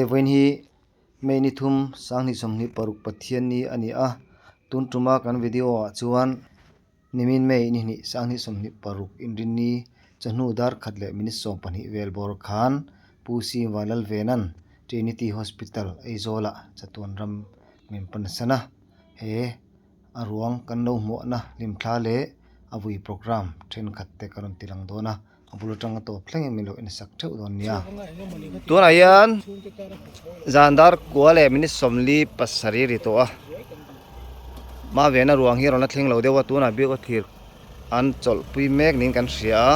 vawiin hi May ni thum sanghnih sawmhnih paruk Pathianni a ni a, tun tuma kan video ah chuan nimin May ni hnih sanghnih sawmhnih paruk inrinni chawhnu dar khat leh minute 12 vel bawr khan Pu Sim Vanlalvena'n Trinity Hospital Aizawl ah chatuan ram min pansan a, he a ruang kan lo hmuahna hlimthla leh a vui programme thenkhat te ka rawn ti lang dawn a, a bul atanga tawp thlengin min lo en sak theuh dawn nia. Tunah hian zan dar kua leh minute 47 ri tawh a, Mavena ruang hi a rawn la thleng lo deuh a, tunah biak aw thlir an chawlhpui mek niin kan hria a,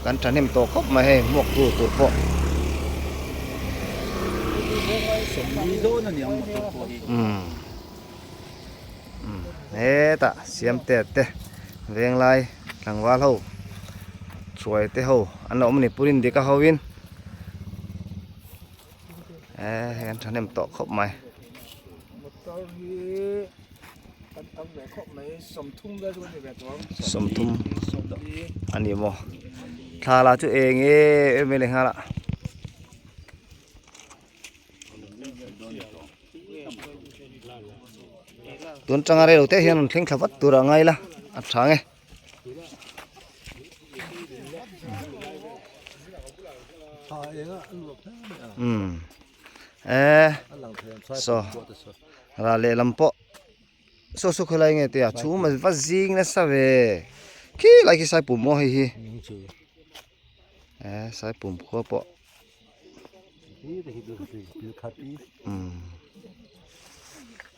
kan thahnem tawh khawp mai hei hmuak tu tur pawh. Hetah siamte te venglai tlangval ho chhuai te ho an lo awm a ni purin dika ho in eh hei an thahnem tawh khawp mai. Sawmthum a ni maw thla lah chu eng em em mai lehnghal a. Tun tanga rei lo te hian rawn thleng thla vat tur a ngai la a tha nge. Umm eh saw ral lehlam pawh saw saw khawilai nge tia chhum a va zing nasa ve khilai khi saipum maw hei hi eh saipum khua pawh.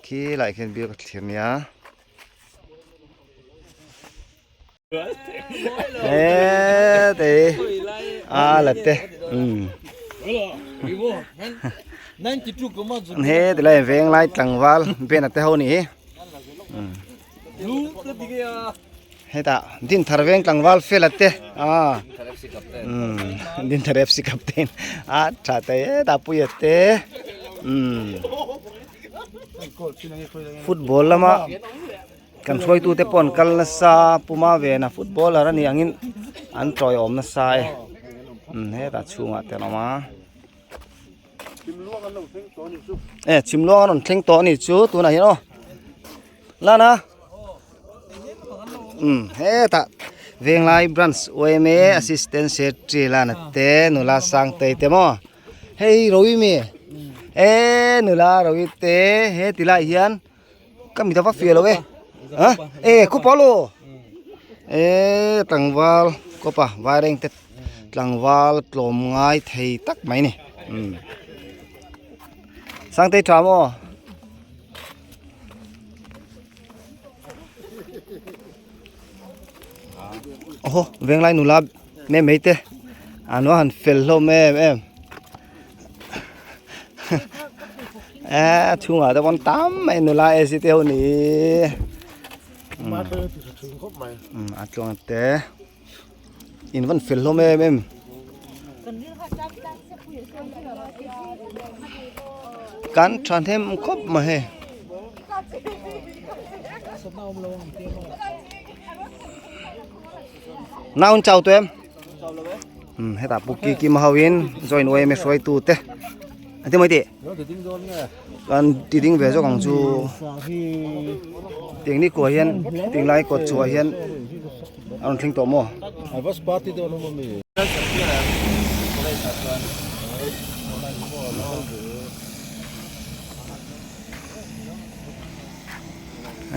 Khi lai khian biak a thlir nia. He te a la te. He ti lai veng lai tlangval ben a te ho ni hi. Hetah Dinthar veng tlangval fela te ah umm Dinthar FC captain a tha te hetah puia te umm football lama kan hruaitu te pawh an kal nasa puma vena footballer a nih angin an tawiawm nasa e umm hetah chhungah te an awm a. E chhimluang an rawn thleng tawh a nih chu tunah hian aw lana um hetah venglai branch yma assistant secretary lana te nula sangtei te maw hei rowi mi e nula rowi te he ti lai hian ka mi ta va fiah lo e a e khupa lo e tlangval kawpa vaireng te tlangval tlawm ngai thei tak mai ni um sangtei tha maw Oho venglai nula me mai te a no han fel hlawm em em a chhungah te pawn tam mai nula AC te ho ni a tluang te in van fel hlawm em em kan thahnem khawp mai hei naun chau tu em um hetah pu ki kim ho in join yma hruaitu te an ti mai tih kan ti ding ve zawk ang chu tiang ni kuah hian tiang lai kawt chhuah hian a rawn thleng tawh maw.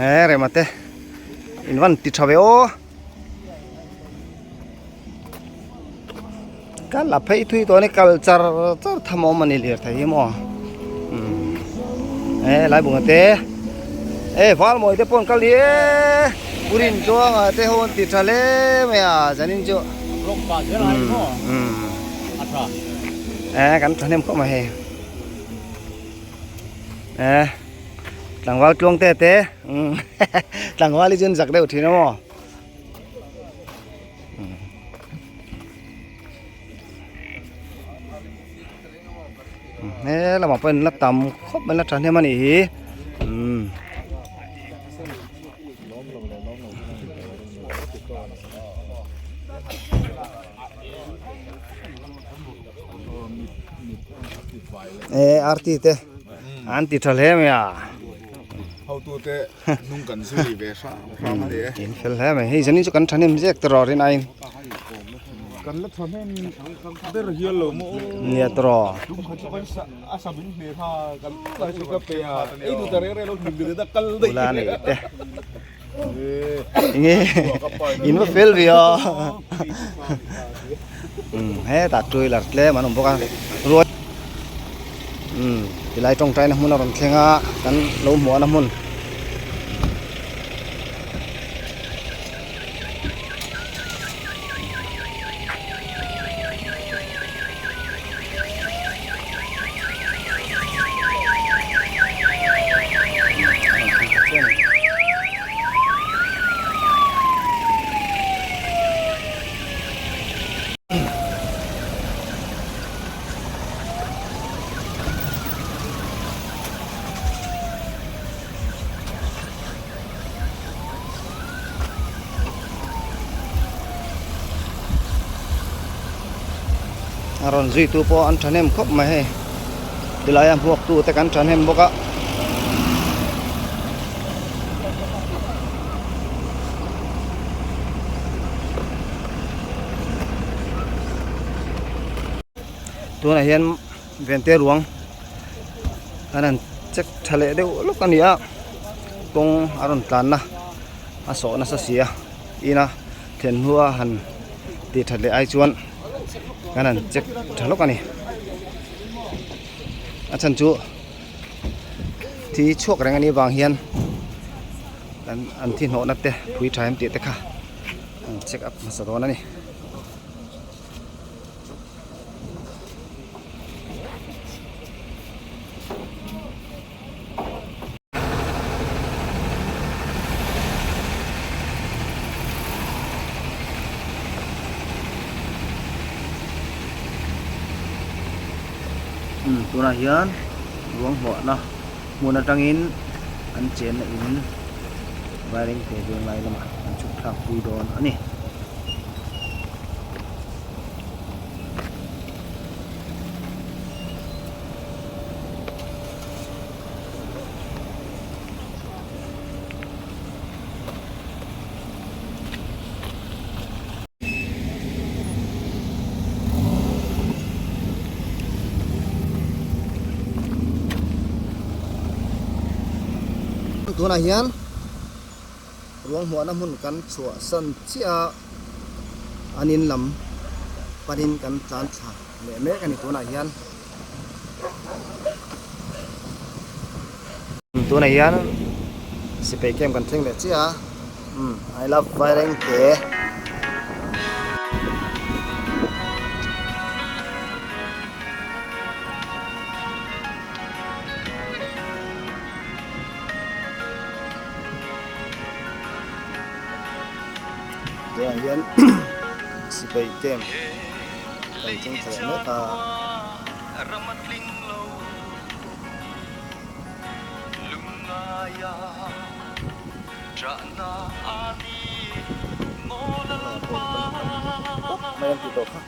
E rema te in van ti tha ve aw kal a phei thui tawh a ni kal char char tham a awm a ni lir thei hi maw e lai bunga te e val mawi te pawh an kal ni e purin chuanga te ho an ti tha hle mai a zanin chu e kan thahnem khawp mai hei e tlangval tluang te te tlangval hi chu an zak deuh thin a maw. He lamah pawh in la tam khawp mai la thahnem a nih hi umm. E arti te an ti tha hle mai a hotute hnung kan zui ve hrang hrang a ni e in fel hle mai hei zanin chu kan thahnem zek tawh rin aiin kan la thahnem ber hial lo maw nia tawh a sa min hne kha kan lai chu ka pe a ei duh ta reng reng lo hlim duh ta kal daih ula nei te Enge in va fel ve a hetah two wheeler tlem an awm bawk a ruai umm tilai tawngtaina hmun a rawn thleng a kan lo hmuahna hmun. A rawn zui tu pawh an thahnem khawp mai hei tilai a hmuak tu te kan thahnem bawk a. Tunah hian Vente ruang an han check tha leh deuh lawk a ni a kawng a rawn tlan na a sawh nasa si a ina thlen hnua han tih that leh ai chuan kan han check tha lawk a ni a chhan chu thi chhuak reng a nih vang hian an an thi hnawhna te phui tha em tih te kha an check up hmasa dawn a ni. Umm tunah hian ruang hmuahna hmun atangin an chenna in Vairengte venglai lamah an chhuk thlak pui dawn a ni. Tunah hian ruang hmuahna hmun kan chhuahsan chiah a, an in lam panin kan tlan thla leh mek a ni tunah hian. Tunah hian sipai camp kan thleng leh chiah a, umm I love Vairengte. Tunah hian sipai camp kan thleng thla leh mek a. Mai an tih tawh kha.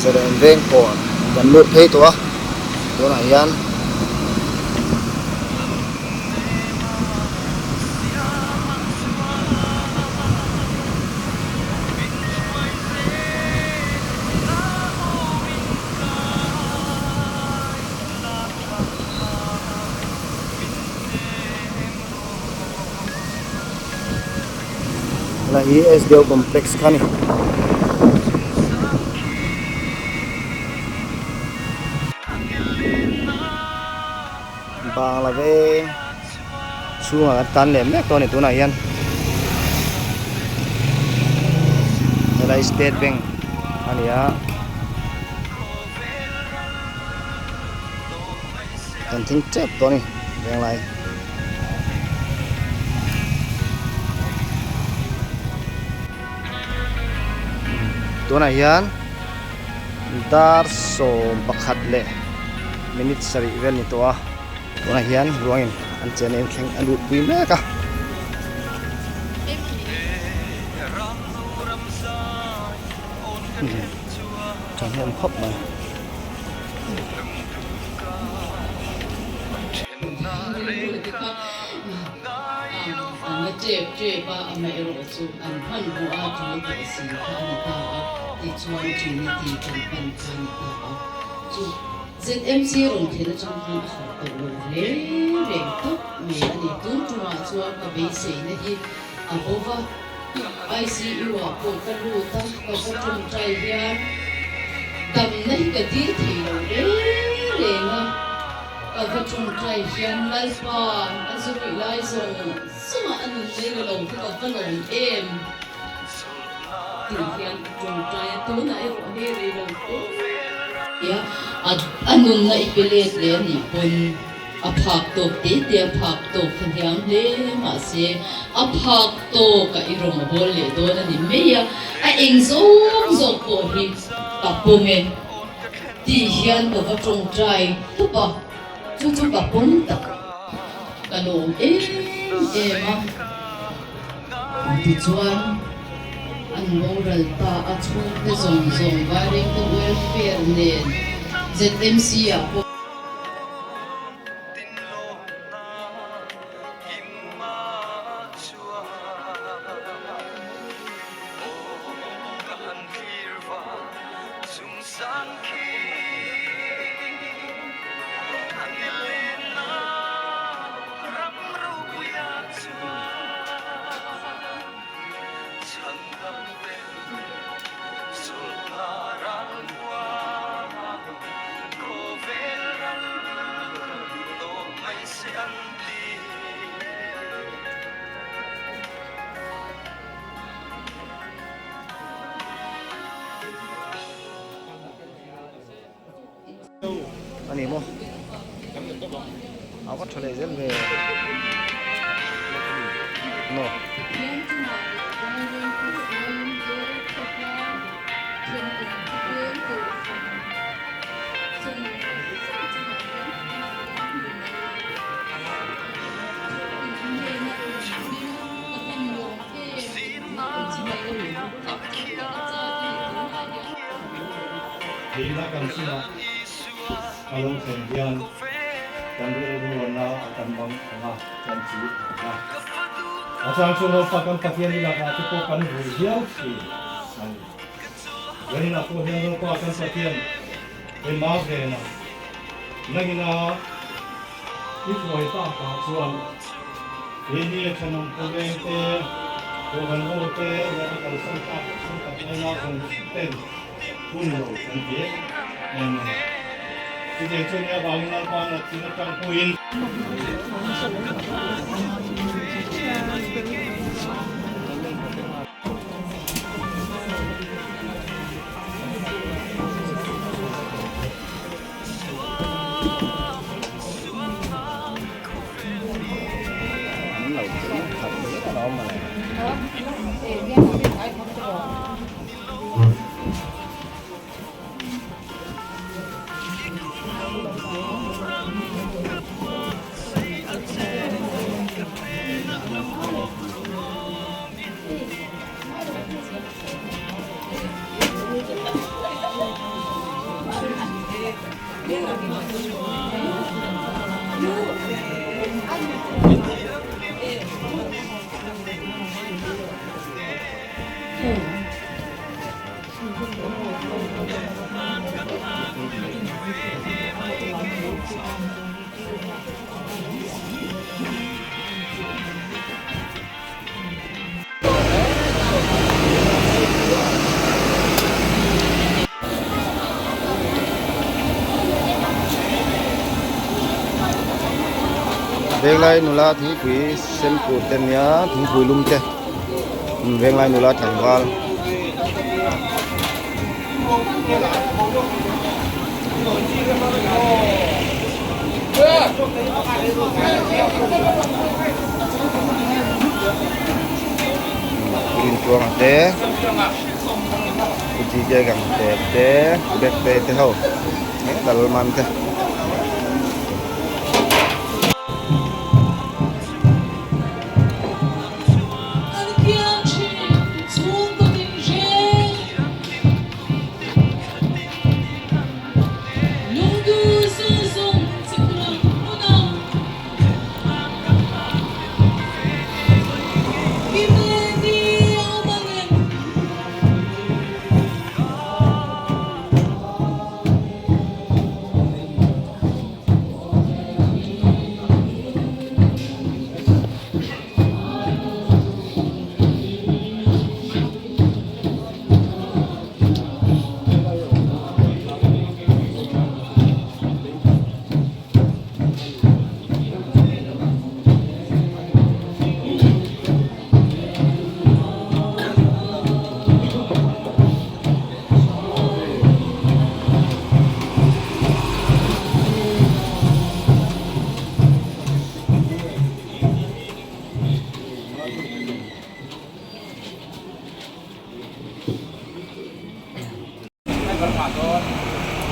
Zalen veng pawh kan lut phei tawh a tunah hian. Helai hi SDO complex kha a ni. Bangla veng chhungah kan tan leh mek tawh a ni tunah hian helai state bank a ni a kan thleng tep tawh a ni venglai. Tunah hian dar 11 leh minute sarih vel ni tawh a tunah hian ruangin an chen em thleng a lut pui mek a. Thahnem khawp mai. An la tep tep a, amaherawh chu an hmanhmawh a tul tawh si kha a ni ta a, tichuan Trinity kan pan kha a ni ta a. Chu ZMC rawn thlen atang khan a harh tawh lo reng reng tawp mai a ni. Tun tumah chuan ka beiseina hi a bo va, ICU ah pawh ka lut a, ka va tawngtai hian damna hi ka dil thei lo reng reng a. Ka va tawngtai hian Lalpa a zuruih lai zawng zawngah a nun nei la lo hi ka va lawm em tih hian ka tawngtai a, tunah erawh hei rei lo te tia a nunna i pe let leh a nih pawn a phak tawk te te a phak tawk kha hniam hle mahse a phak tawk a i rawn hawl leh dawn a ni mai a, a eng zawk zawk pawh hi ka pawm e. Tih hian ka va tawngtai tawp a, chu chu ka pawm tak ka lawm em em a. Tichuan, an boral ta a, chhungte zawng zawng Vairengte Welfare nen ZMC ah pawh. A ni maw? A va tha leh zel ve. No. Thihna kan chungah a lo thlen hian kan rilruana a kan bang ang a, kan chu ang a. A chang chu Lalpa kan Pathian i lakah te pawh kan vui hial thin a ni. Zaninah pawh hian Lalpa kan Pathian ema vena nangina i hruai takah chuan Keini a thenawm khawveng te, Kohhran ho te leh a kalsan tak chhungkhat laina zawng ten hun lo kan ti em em a ni. Chutiang chu nia vangin Lalpa natchin atang pawhin. An lo tih khat hle a lo mawle. Venglai nula thingpui sen tur te ania thingpui lum te venglai nula tlangval. Rintuanga te Pu GK Gangte te Bekte te ho Lalman te.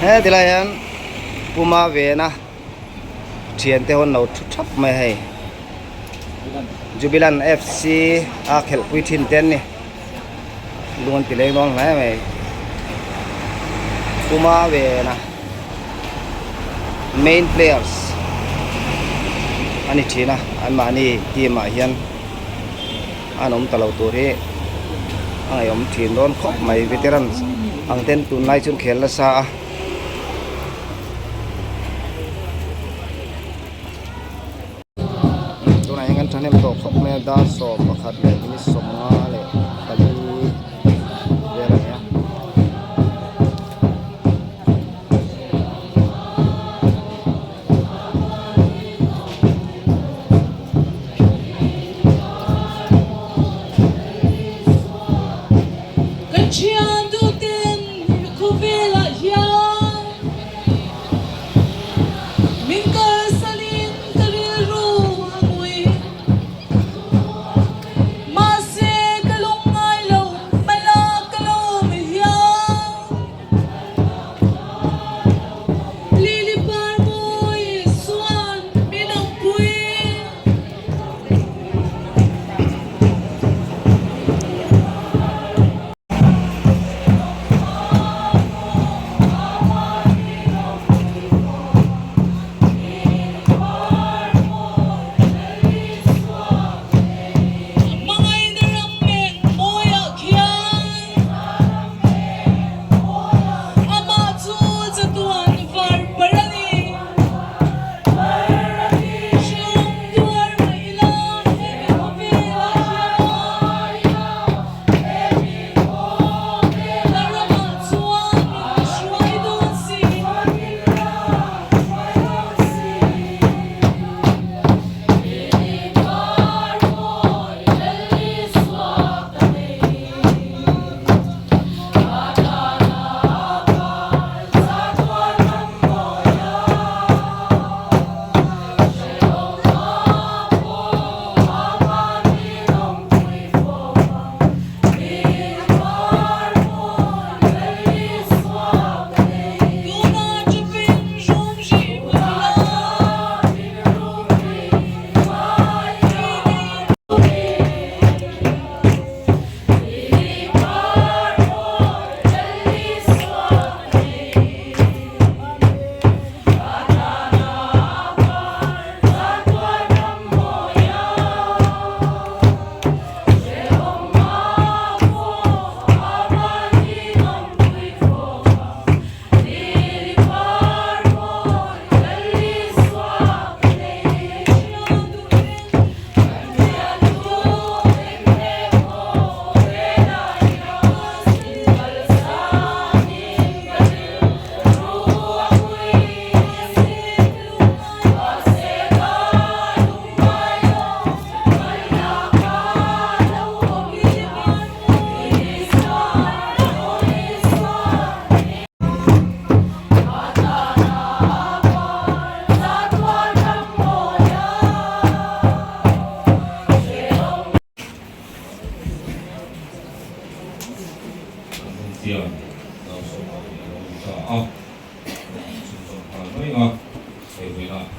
He tilai hian puma vena thiante ho an lo thu thap mai hei Jubilant F_C a khelh pui thin te an ni lung an ti leng dawn hle mai puma vena main players a ni thin a anmahni team ah hian. an awm ta lo tur hi a ngaihawm thin dawn khawp mai veteran ang ten tunlai chuan khel nasa a. Tunah hian kan thahnem tawh khawp mai a dar 11 leh minute 50 leh pali vel a ni a. Kan thian duhten khawvelah hian min kalsalin ka rilru a ngui. Mahse ka lung.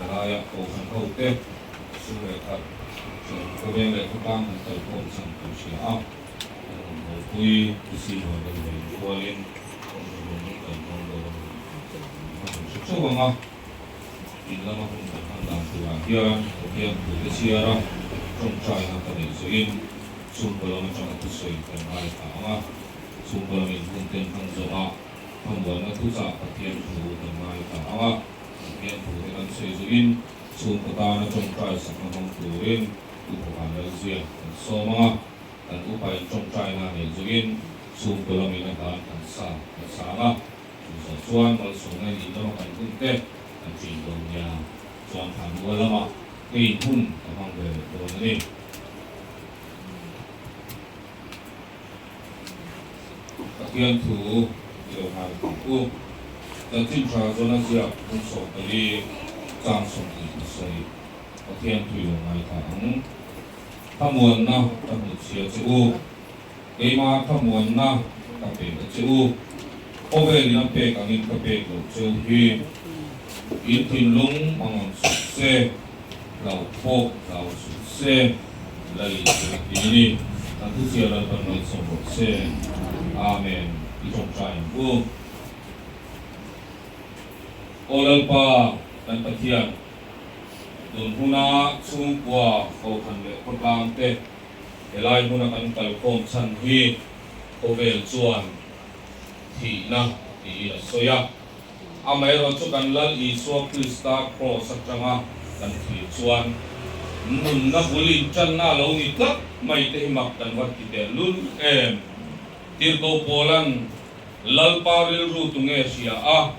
Helaia Kohhran hote sum leh khat ṭhian khawveng leh khawtlang kan kal khawm chhan kan hria a, kan rawn hawlpui Pu Sinuan kan vawi infualin kan rawn rawn kan hmang dawn a ni tih kha kan hre ṭheuh ang a. In lama hun kan hman dan turah hian Pathian thute chhiar a, ṭawngṭaina ka neih zawhin chhungkaw lam aṭanga thusawi kan ngaithla ang a, chhungkaw lamin hun ten hman zawhah thamuanna thuchah Pathian thu kan ngaithla ang a, Pathian thute kan sawi zawhin chhungkaw tana ṭawngṭai sakna hmang turin Upa Vanlalzia kan sawm ang a, kan upain ṭawngṭaina neih zawhin chhungkaw lamin a hlan kan sa kan sa ang a. Chu zawh chuan malsawmna in lama kan hun te kan ṭin dawn nia, chuan Thanua lama keiin hun ka hmang ve leh dawn a ni. Pathian thu i lo nghal ang u. Chanchin ṭha zawn a ziak hmun 14 chang 27 Pathian thu i lo ngaithla ang. Thlamuanna ka hmuhchhia che u. Keimah thlamuanna ka pe a che u. Khawvelin a pek angin ka pek loh cheu hi. In thinlung mang ang suh se, hlauh pawh hlau suh se, Lali chu a ti ni. Kan thuchhia Lalpan ngaihsawm rawh se. Amen. I tawngtai ang u. Aw Lalpa, kan Pathian, tun huna chhungkua Kohhran leh khawtlang te, Helai hmuna kan kalkhawm chhan hi khawvel chuan thihna tiin a sawi a. Amaherawhchu kan Lal Isua Krista kraws atanga kan thlir chuan nunna bul intanna a lo ni tlat mai te hi mak kan va ti teh lul em. Tirhkoh Paula'n Lalpa rilru tunge hria a,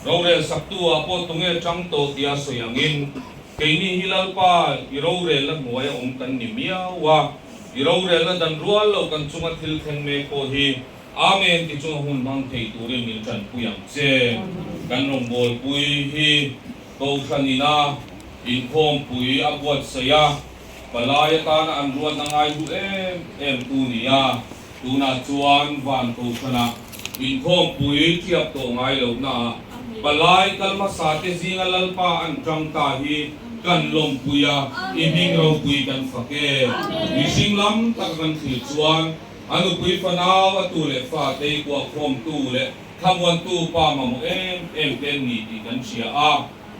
rorel saktu-ah pawh tunge tang tawh tia sawi angin, keini hi Lalpa i rorelna hnuaia awm kan ni miau a, i rorelna dan rual lo kan chunga thil thleng mek pawh hi Amen ti chunga hun hmang thei turin min tanpui ang che. Kan rawngbawlpui hi Kohhran ina inkhawmpui a buatsaih a, palai atana an ruatna ngai hlu em em tu nia. Tunah chuan van Kohhranah inkhawmpui thiap tawh ngai lohnaah palai kal hmasa te zinga Lalpa an tang ta hi kan lawmpui a, i hming ropui kan fak e. Mihring lam taka kan thlir chuan a nupui fanau a tu leh fa te i kuahkhawmtu leh thlamuantu pa mamawh em em te an ni tih kan hria a.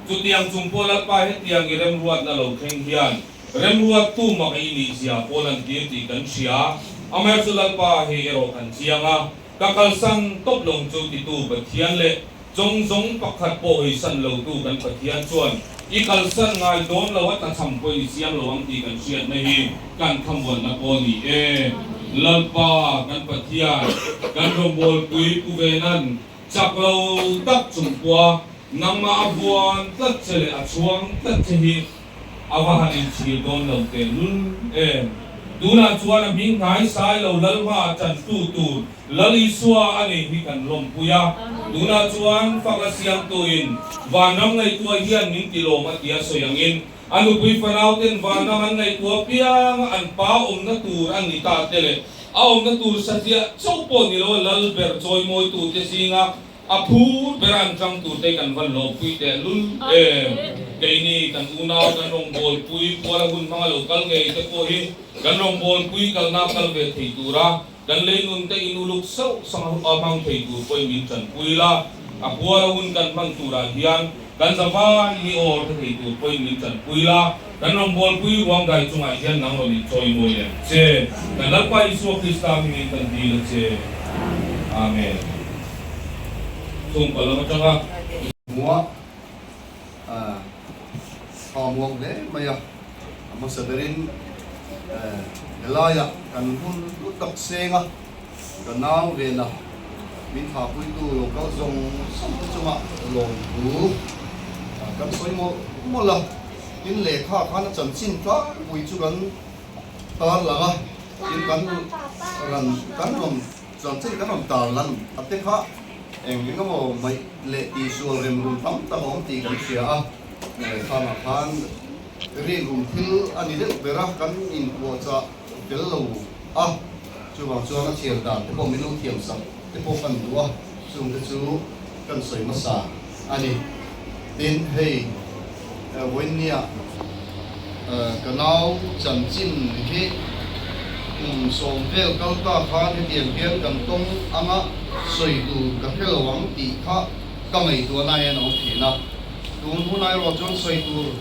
Chutiang chung pawh Lalpa hetiang i remruatna lo thleng hian Remruattu mak i nih zia pawl an tir tih kan hria. Amaherawhchu chu Lalpa hei erawh kan chiang a, ka kalsan tawp lawng chu titu Pathian leh zawng zawng pakhat pawh hawisan lotu kan Pathian chuan i kalsan ngai dawn lo a tlachham pawhin i siam lo ang tih kan hriatna hi kan thlamuanna pawh a ni e. Lalpa kan Pathian, kan rawngbawlpui Pu Venan chak lo tak chung pawha nangmah a vuan tlat che leh a chhuang tlat che hi A va han inchhir dawn lo teh lul em? Tunah chuan a hming hnai sai lo Lal hmaah tantu tur Lal Isua a nei hi kan lawmpui a. Tunah chuan fak a siamtuin vanram ngaihtuah hian min ti lawm a tia sawi angin a nupui fanauten vanram an ngaihtuah pianga an pa awmna tur an ni ta te leh a awmna tur satliah chauh pawh ni lo a Lal ber chawimawitute zinga A phur ber an tang turte kan van lawmpui teh lul em. Keini kan unau kan rawngbawlpui kuala hun hmanga lo kal ngei te pawh hi kan rawngbawlpui kalna kal ve thei tura kan leinun te in uluk sauh sang a hmang thei tur pawhin min tanpui la. A kuala hun kan hman turah hian kan zavai ni awr te thei tur pawhin min tanpui la. Kan rawngbawlpui ruang dai chungah hian nang rawn inchawimawi leh ang che. Kan Lalpa Isua Krista hmingin kan dil a che. Amen. Chhungkaw lam atanga. Hmuha tha muang hle mai a, a hmasa berin helaiah kan hun hlu tak seng a, ka nau vena min thlahpuitu lo kal zawng zawng te chungah lawmthu kan sawi mawlh mawlh a. Tin lehkha khan a chanchin tlangpui chu kan tar lang a, tin kan ran kan rawn chanchin kan rawn tar lan a te kha eng eng emaw mai leh tihsual rem rum tam tak a awm tih kan hria a, lehkhanah khan rik rum thil a ni deuh ber a, kan inpuahchah tel lo a, chuvang chuan a chhiar dan te pawh min lo thiam sak te pawh kan duh a, chungte chu kan sawi hmasa a ni. Tin hei. Vawinia ka nau chanchin hi kum sawm vel kal ta khan hetiang hian kan tawng anga sawi tur ka hre lo ang tih kha ka ngaihtuahna hian a awm thin a. Tun hun erawh chuan sawi tur.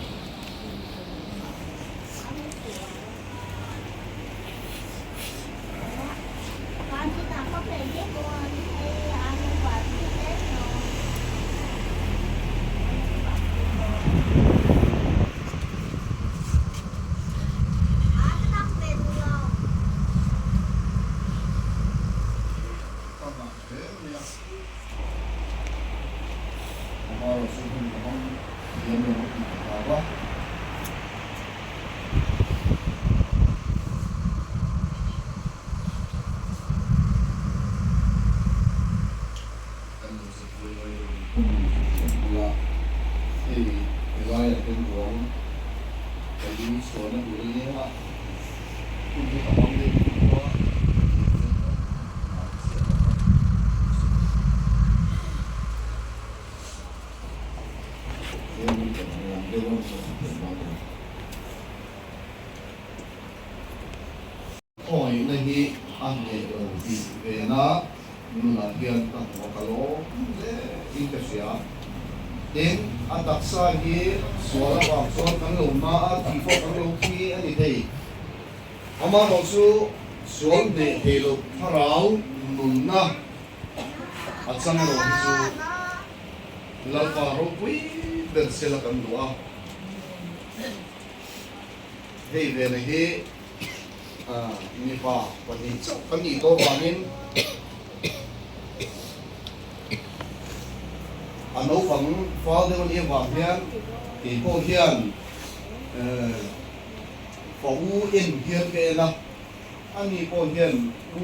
Kan lo che buai mai lo ni pawh ni chu thiam bula hei helaiah hian ruang ka lung chhuahna tur a nia hun hi ka hmang deuh tih pawh a Khawngaihna hi a hneh lo tih vena nunah hian ka hmu a, ka lawm hle in ka hria. Tin, a taksa hi sual avang chuan kan lo hma a, tih pawh kan lo thi a ni thei. Amaherawhchu sual hneh thei loh thlarau nunna a chang erawh hi chu Lalpa ropui ber sela kan duh a. Hei vena hi mipa pahnih chauh kan nih tawh vangin a naupang fal deuh a nih avang hian kei pawh hian fa u en hian ka en a, ani pawh hian u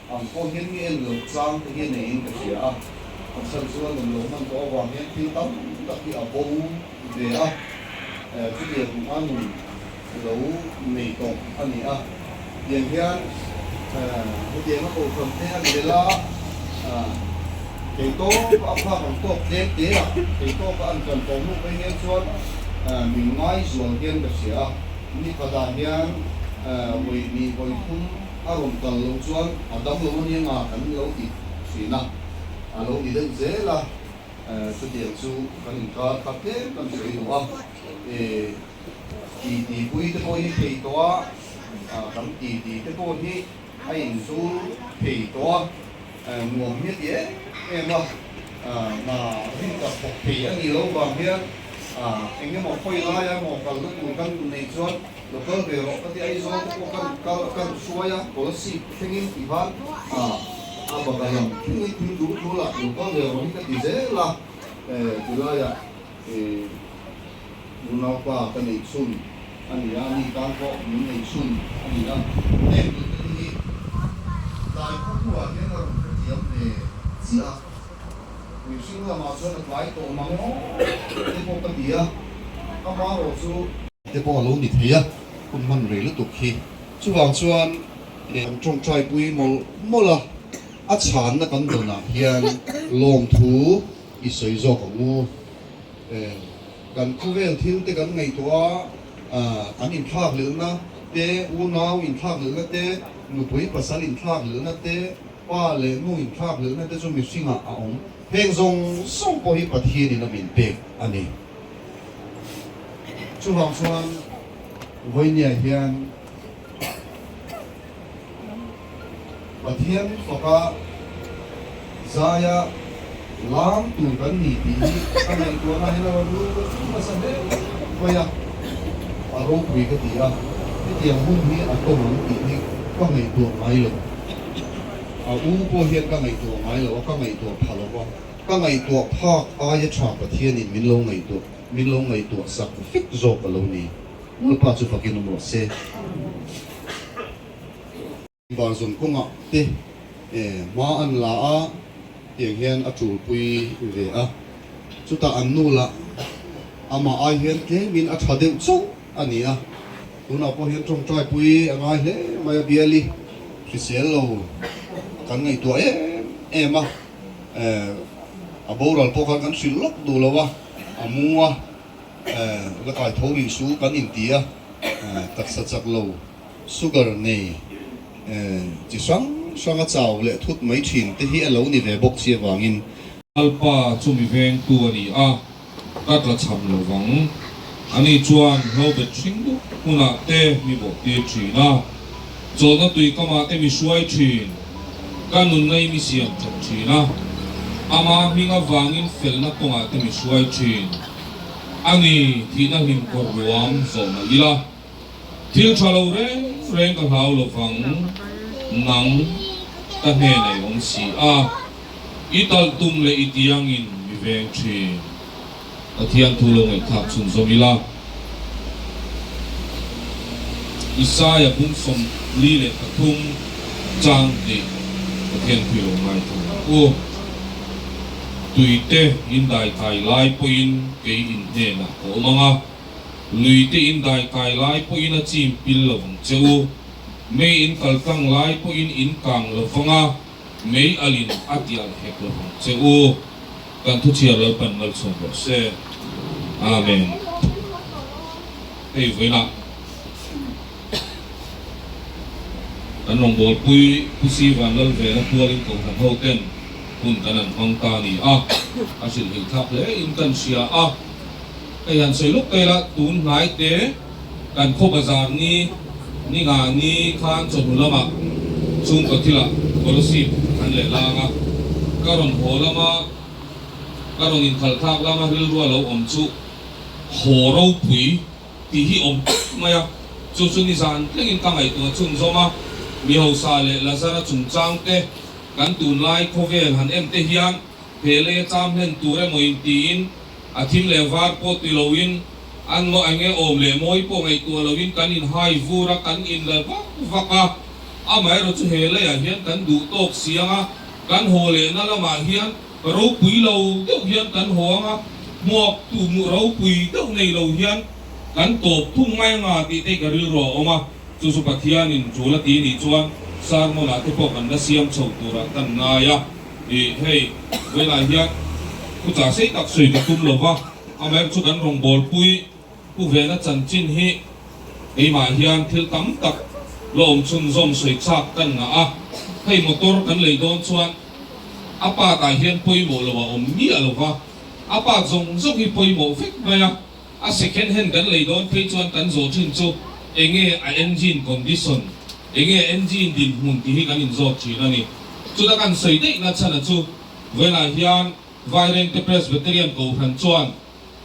ang pawh hian mi en loh chang te hi neiin ka hria a, a chhan chuan awm lo hman tawh avang hian thil tam tak hi a bo ve a, chutiang a nun lo nei tawh a ni a, tiang hian hetiang a kohhran te a bel a, theihtawp a phak ang tawk tlem te a, theihtawp a an kan tawh hnu phei hian chuan min ngaizual hian ka hria a, ni khatah hian vawi hnih vawi thum a rawn kal loh chuan a dam lo ania nga kan lo ti thin a, a lo ni deuh zel a, chutiang chu kan inkar kha tlem kan sawi duh a, titi pui te pawh hi thei tawh a, kan titi te pawh hi a inzul thei tawh a, nuam hi a ti em em a, hna rin tak thawk thei a nih loh vang hian eng emaw khawi laia emaw kalna tur kan neih chuan Lo kal ve rawh ka ti Aizawl te pawh kan kal kan hruai a policy thlengin ti khan a baka lam thlengin thil duh thu lah lo kal ve rawh hi ka ti zel a tilaiah unaupa ka neih chhun a ni a ni tan pawh min neih chhun a ni a heng tih te hi tlai khawhnuah hian a rawn hrethiam ve chiah a mihring lamah chuan a tlai tawh mang aw te pawh ka ti a amaherawh chu. Te pawh a lo ni thei a, hun hman rei lutuk hi. Chuvang chuan kan tawngtai pui mawlh mawlh a, a chhanna kan dawnah hian lawmthu i sawi zawk ang u. Kan khawvel thil te kan ngaihtuah a, kan inthlak lelna te, unau inthlak lelna te, nupui pasal inthlak lelna te, pa leh nu inthlak lelna te chu mihringah a awm. Heng zawng zawng pawh hi Pathianin a min pek a ni. Chuvang chuan vawinia hian Pathian faka zaia lam tur kan ni tih hi ka ngaihtuahna hian a rawn lut nasa hle mai a, a ropui ka ti a, hetiang hun hi a tawng ang tih hi ka ngaihtuah ngai lo. A u pawh hian ka ngaihtuah ngai lo a, ka ngaihtuah pha lo va. Ka ngaihtuah phak aia tha Pathianin min lo ngaihtuah, min lo ngaihtuah sak vek zawk a lo ni. Lalpa chu fakin awm rawh se. Vanzawn kawngah te hma an la a, tiang hian a tulpui ve a. Chutah an nu lah amah ai hian tlemin a tha deuh chauh a ni a. Tunah pawh hian tawngtaipui a ngai hle mai a, biali hrisel lo kan ngaihtuah em em a. A boral pawh khan kan hrilh lawk duh lo a, a mu a, La kai tho rih su kan inti a, taksa chak lo sugar nei chi hrang hranga chau leh thut mai thin te hi a lo ni ve bawk si avangin. Lalpa chu mi vengtu a ni a, ka tla cham lo vang. Ani chuan hlobet hring dup hmunah te mi bawhtir thin a, chawlhna tui kamah te mi hruai thin, ka nunna i mi siam that thin a, ama hming avangin felna kawngah te mi hruai thin. A ni, thihna hlim kawr ruam zawh mah ila, thil tha lo reng reng ka hlau lo vang, nang ka hnenah i awm si a, i talh tum leh i tiangin mi veng thin. Pathian thu lo ngaihthlak chhunzawm ila, Isaia bung 43 chang hnih Pathian thu i lo ngaithla ang u. Tuite in dai kai lai pawhin kei in hnenah ka awm ang a, luite in dai kai lai pawhin a chim pil lo vang che u. Mei in kal tlang lai pawhin in kang lo vang a, mei alin a tial hek lo vang che u. Kan thuchhiar Lalpan malchhuak rawh se. Amen. Hei vawiinah kan rawngbawlpui Pu Sivan Lalvela pualin Kohhran ho ten hun kan an hmang ta a ni a, a hrilhhilh thlak hle in kan hria a. Hei han sawi lawk ta ila, tun hnai te kan khaw bazar ni ni nga ni khan chawhnu lamah chhungkaw thilah Kolasib an leh lang a, ka rawn haw lama ka rawn inkhalh thlak lama rilrua lo awm chu haw ropui tih hi awm tawp mai a, chu chu nizan tlengin ka ngaihtuah chhunzawm a, mi hausa leh Lazara chungchang te kan tunlai khawvel han en te hian he lei a cham hlen tur emaw in tiin a thim leh var pawh ti loin an maw eng nge awm leh mawi pawh ngaihtuah loin kan in hai vur a, kan in la vak vak a, amaherawh chu he leiah hian kan duh tawk si ang a, kan haw lehna lamah hian Ropui lo deuh hian kan haw ang a, hmuak tu hmuh ropui deuh nei lo hian kan tawp thung mai anga tih te ka rilru a awm a, chu chu Pathianin tul a ti nih chuan sermon ah te pawh kan la siam chho turah kan ngai a, ih hei vawilah hian thuchah sei tak sawi ka tum lo va, amaherawhchu chu kan rawngbawlpui Pu Vena chanchin hi keimah hian thil tam tak la awm chhunzawm sawi chak kan ngah a, hei motor kan lei dawn chuan a part ah hian pawimawh lo a awm miah lo va, a part zawng zawng hi pawimawh vek mai a, a second hand kan lei dawn phei chuan kan zawh thin chu enge a engine condition, enge engine dinhmun tih hi kan inzawt thin a ni. Chuta kan sawi daih na chhan a chu vawilah hian Vairengte Presbyterian Kohhran chuan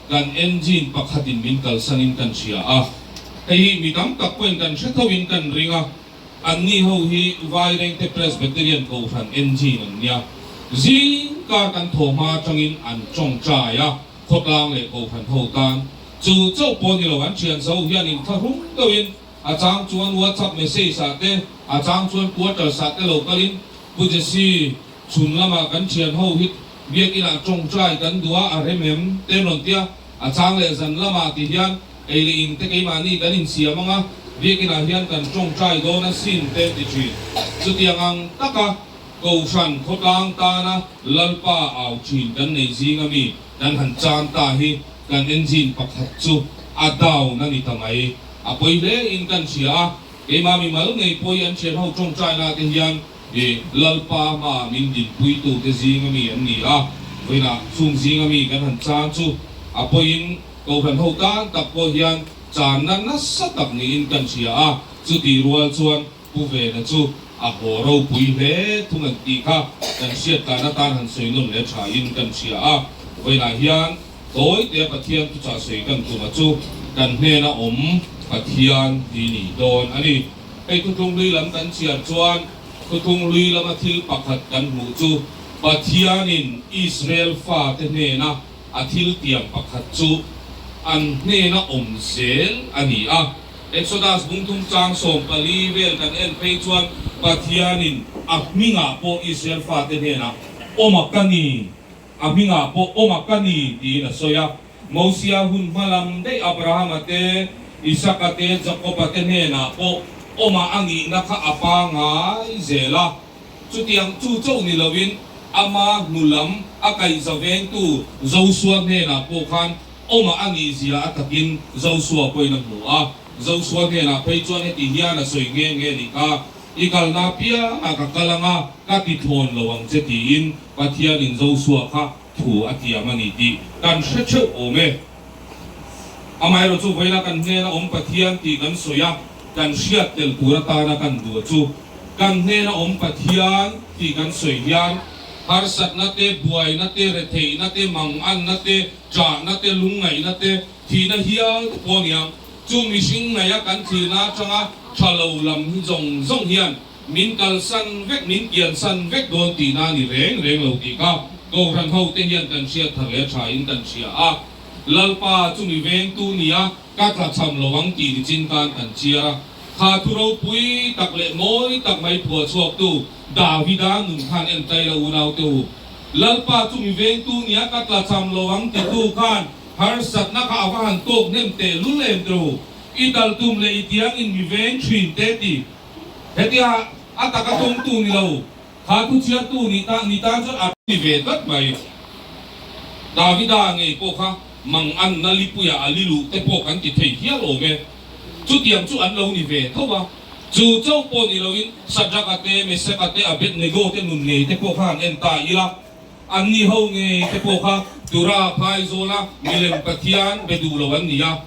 kan engine pakhatin min kalsanin kan hria a, hei hi mi tam tak pawhin kan hre thoin kan ring a, anni ho hi Vairengte Presbyterian Kohhran engine an nia. Zing kar kan thaw hma atangin an tawngtai a, khawtlang leh Kohhran ho tan chu chauh pawh ni lo, an thian zo hian inthlahrung deuhin a chang chuan WhatsApp message ah te, a chang chuan quarters ah te lo kalin Pu Jesse chhun lamah kan thian ho hi Biakinah tawngtai kan duh a, a rem em? Te rawn tia, a chang leh zan lamah ti hian ei leh in te keimahni kan insiam ang a, Biakinah hian kan tawngtai dawn a sin te ti thin. Chutiang ang taka Kohhran khawtlang tana Lalpa au thin kan nei zing ami kan han chan ta hi kan engine pakhat chu a down a ni ta mai. A pawi hle in kan hria a, keimah mimal ngei pawi an thian ho tawngtaina te hian I Lalpa hma min dinpuitute zinga mi an ni a, vawiinah chung zinga mi kan han chan chu a pawiin Kohhran ho tan tak pawh hian channa nasa tak niin kan hria a, chutih rual chuan Pu Vena chu a haw ropui hle thung an tih kha kan hriat tlan atan han sawi nawn leh thain kan hria a, vawiinah hian tawitea Pathian thuchah sawi kan tuma chu kan hnena awm Pathian hi ni dawn a ni. Hei Thuthlung Hlui lam kan chhiar chuan Thuthlung Hlui lama thil pakhat kan hmuh chu Pathianin Israel fate hnena a thil tiam pakhat chu an hnena awm zel a ni a. Exodus bungthum chang 14 vel kan en phei chuan Pathianin a hmingah pawh Israel fate hnenah awm a ka ni, a hmingah pawh awm a ka ni tiin a sawi a. Mosia hun hma lam daih Abrahama te, Isaka te, Jakoba te hnenah pawh awma a ngihna kha a pangai zel a. Chutiang chu chauh ni loin ama hnu lam a kaihza vengtu Josua hnenah pawh khan Awma a nih zia a takin Josua pawhin a hmu a. Josua hnenah phei chuan heti hian a sawi nghe nghe nih kha, I kalna apiangah ka kal ang a, ka ti thlawn lo ang che tiin Pathianin Josua kha thu a tiam a ni tih kan hre theuh awm e. Amaherawhchu chu vawiina kan hnena awm Pathian tih kan sawi a, kan hriat tel tur atana kan duh chu kan hnena awm Pathian tih kan sawi hian harsatna te, buaina te, retheihna te, manganna te, ṭahna te, lungngaihna te, thihna hial te pawh a ni ang. Chu mihring ngaia kan thlirna aṭanga ṭha lo lam hi zawng zawng hian min kalsan vek, min kiansan vek dawn tihna a ni reng reng lo tih kha Kohhran hote hian kan hriat thar leh ṭhain kan hria a. Lalpa chu mi vengtu nia ka tlachham lo ang tih ni chin tan kan chhiar a. Kha thu ropui tak leh mawi tak mai phuah chhuaktu Davida nun khan en tlai lo unaute u. Lalpa chu mi vengtu nia ka tlachham lo ang titu khan harsatna kha a va han tawk hnem teh lul em teh u. I dal tum leh i tiang in mi veng thin te ti. Hetia a taka tawngtu ni lo, kha thu chhiartu ni ta ni tan chuan a ti ve tlat mai. Davida ngei pawh kha mang an na lipuia a li luh te pawh kan ti thei hial awm e. Chutiang chu an lo ni ve tho a. Chu chauh pawh ni loin Shadrach-a te, Meshach-a te, Abednego te nun ngei te pawh kha han en ta ila. Anni ho ngei te pawh kha Tura phaizawla milem Pathian be duh lo an ni a.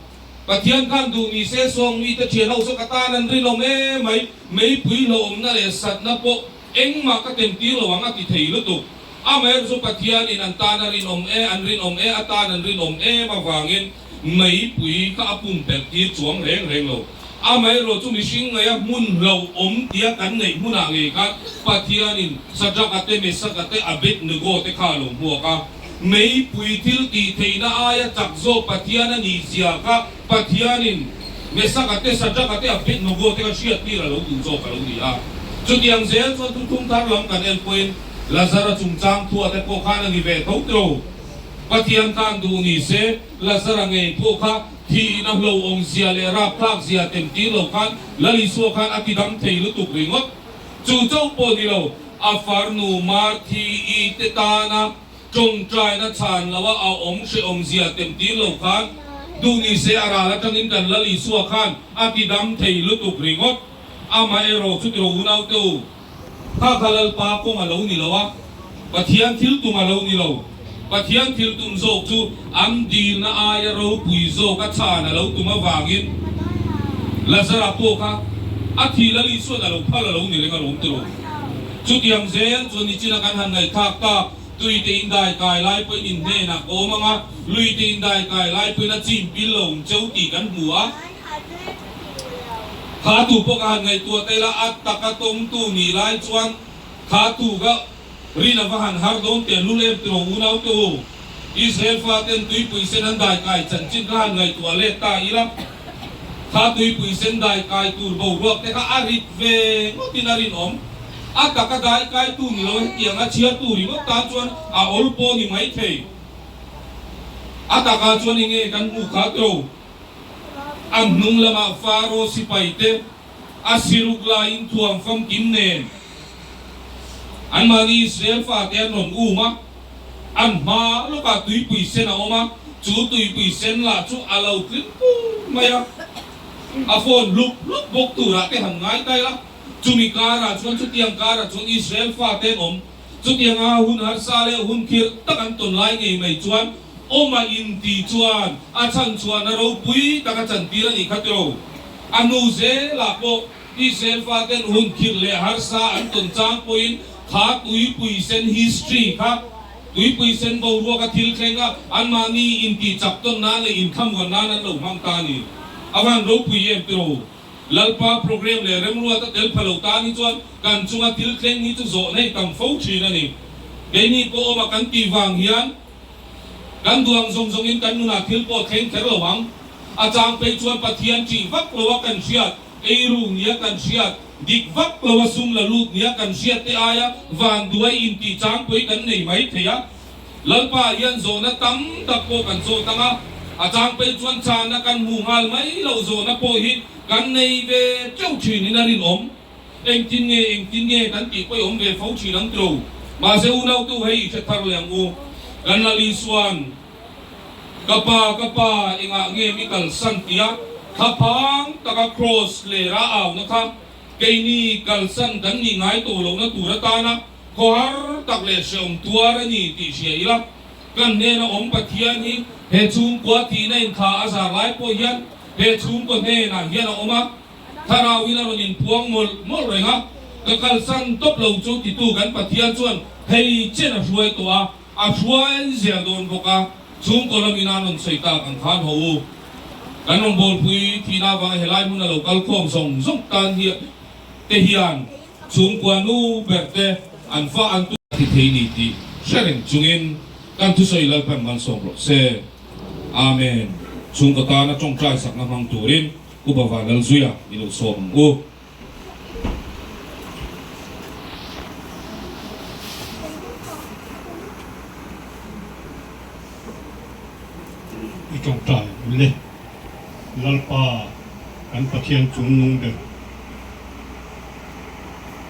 Pathian khan duh ni se sawng mite thian ho saw ka tan an rinawm em mai, meipui hlauhawmna leh satna pawh engmah ka tem tir lo ang a ti thei lutuk. Amaherawhchu chu Pathianin an tan a rinawm e, an rinawm e, a tan an rinawm em avangin meipui kha a pumpelh tir chuang reng reng lo. Amaherawhchu chu mihring ngaia hmun hlauhawm tia kan neih hmunah ngei khan Pathianin Shadrach-a te, Meshach-a te, Abednego te kha a lo hmuak a. Meipui thil tih theihna aia chak zawk Pathian a nih zia kha Pathianin Meshach-a te, Shadrach-a te, Abednego te kha hriattir a lo duh zawk a lo ni a. Chutiang zel chuan thuthlung thar lam kan en pawhin Lazara chungchang thuah te pawh khan a ni ve tho tiro. Pathian khan duh ni se Lazara ngei pawh kha Thihna hlauhawm zia leh rapthlak zia tem tir lo khan Lal Isua khan a ti dam thei lutuk ringawt. Chu chauh pawh ni lo, a farnu Marthi-i te tana tawngtaina chhan loa a awm hrehawm zia tem tir lo khan duh ni se a ral atangin kan Lal Isua khan a ti dam thei lutuk ringawt. Amaherawh chu tiro unaute u, Kha kha Lalpa kawng a lo ni lo a, Pathian thil tum a lo ni lo. Pathian thil tum zawk chu an dilna aia ropui zawk a chhan a lo tum avangin Lazara pawh kha a thi Lal Isuan a lo phal a lo ni reng a lawm tilo. Chutiang zel chuan nichina kan han ngaihthlak tak, tui te indai kai lai pawhin in hnenah ka awm ang a, lui te indai kai lai pawhin a chim pil lo ang cheu tih kan hmu a. Kha tu pawh ka han ngaihtuah ta ila, a taka tawngtu nih lai chuan kha tu ka rin a va han har dawn teh lul em tiraw unau te u. Israel faten tuipui sen an daikai chanchin ka han ngaihtuah let ta ila, kha tuipui sen daikai tur boruak te kha a rit ve ngawtin a rinawm. A taka daikai tu ni lo hetiang a chhiartu ringawt tan chuan a awl pawh ni maithei. A takah chuan enge kan hmuh kha tiraw? A hnung lamah Faro sipaite a siruk laiin thuam famkim nen anmahni Israel fate an rawn um a, an hma lawkah tuipui sen a awm a, chu tuipui sen lah chu a lo tling pur mai a, a fawn hlup hlup bawk turah te han ngai ta ila, chumi karah chuan chutiang karah chuan Israel fate an awm. Chutianga hun harsa leh hun khirh tak an tawn lai ngei mai chuan awm a inti chuan a chhan chhuahna ropui tak a chantir a nih kha tiro. A hnu zelah pawh Israel faten hun khirh leh harsa an tawn chang pawhin kha tuipui sen history kha tuipui sen boruaka thil thleng a anmahni intih chak tawn nan leh inthlamuan nan an lo hmang ta a ni. A van ropui em tiro. Lalpa programme leh remruat a tel pha lo tan hi chuan kan chunga thil thleng hi chu zawh nei tam fo thin a ni. Keini pawh awma kan tih vang hian kan duang zawng zawngin kan nunah thil pawh thleng kher lo ang. A chang phei chuan Pathian ṭih vak loa kan hriat, eiru nia kan hriat, dik vak loa sum la lut nia kan hriat te aia vanduai intih chang pawhin kan nei mai thei a. Lalpa hian zawhna tam tak pawh kan zawh tang a, a chang phei chuan chana kan hmuh nghal mai loh zawhna pawh hi kan nei ve teuh thin in a rinawm. Engtin nge, engtin nge kan tih pawh i awm ve fo thin ang tiro. Mahse unautu hei i hre thar leh ang u. Kan Lal Isuan. Ka Pa, ka Pa, engah nge mi kalsan tia thlaphang taka kraws lera auna kha keini kalsan kan nih ngai tawh lohna tur atana khawhar tak leh hrehawm tuar a ni tih hria ila, kan hnena awm Pathian hi he chhungkua thihna inthla a zar lai pawh hian he chhungkaw hnenah hian a awm a. Thlarauin a rawn inpuang mawlh mawlh reng a, ka kalsan tawp lo chu titu kan Pathian chuan hei chen a hruai tawh a, a hruai zel dawn bawk a, chhungkaw lamin a rawn sawi tak ang khan haw u. Kan rawngbawlpui thihna avanga helai hmuna lo kal khawm zawng zawng tan hi te hian chhungkua nu ber te an fa an tu thi thei ni tih hre reng chungin kan thusawi Lalpan malsawm rawh se. Amen. Chhungkaw tana tawngtai sakna hmang turin Pu Bava Lalzuia i lo sawm ang u. I tawngtai ule Lalpa kan Pathian chungnung ber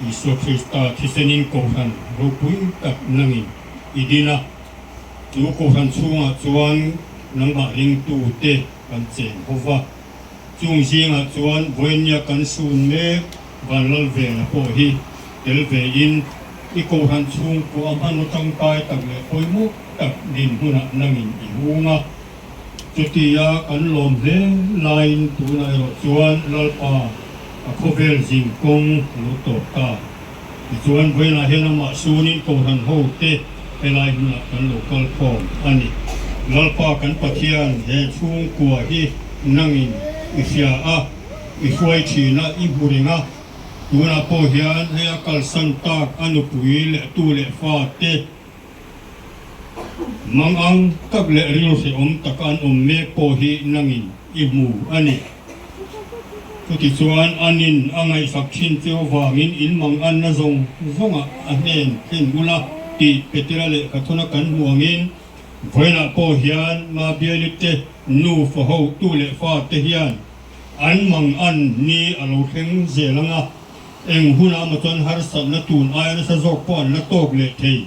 Isua Krista thisenin Kohhran ropui tak nangin i din a, chu Kohhran chhungah chuan nangmah ringtute kan cheng ho va. Chung zingah chuan vawinia kan sun mek Vanlalvela pawh hi tel ve in i Kohhran chhungkua a hmanraw tangkai tak leh pawimawh tak dinhmunah nangin i hung a. Chutia kan lawm hle laiin tunah erawh chuan Lalpa a khawvel zin kawng a lo tawp ta. Tichuan vawiinah hian amah sunin Kohhran ho te helai hmunah kan lo kal khawm a ni. Lalpa kan Pathian he chhungkua hi nangin i hria a, i hruai thin a, i hmu reng a. Tunah pawh hian hei a kalsan tak a nupui leh tu leh fa te mang ang tak leh rilru hrehawm taka an awm mek pawh hi nangin i hmu a ni. Chutichuan anin a ngaihsak thin che avangin in mang anna zawng zawngah a hnen thlen ula tih Petera lehkha thawna kan hmu angin vawiinah pawh hian Mabiali te nu fa ho tu leh fa te hian an mang an ni a lo thleng zel ang a, eng hunah emaw chuan harsatna tun aia nasa zawk pawh an la tawk leh thei.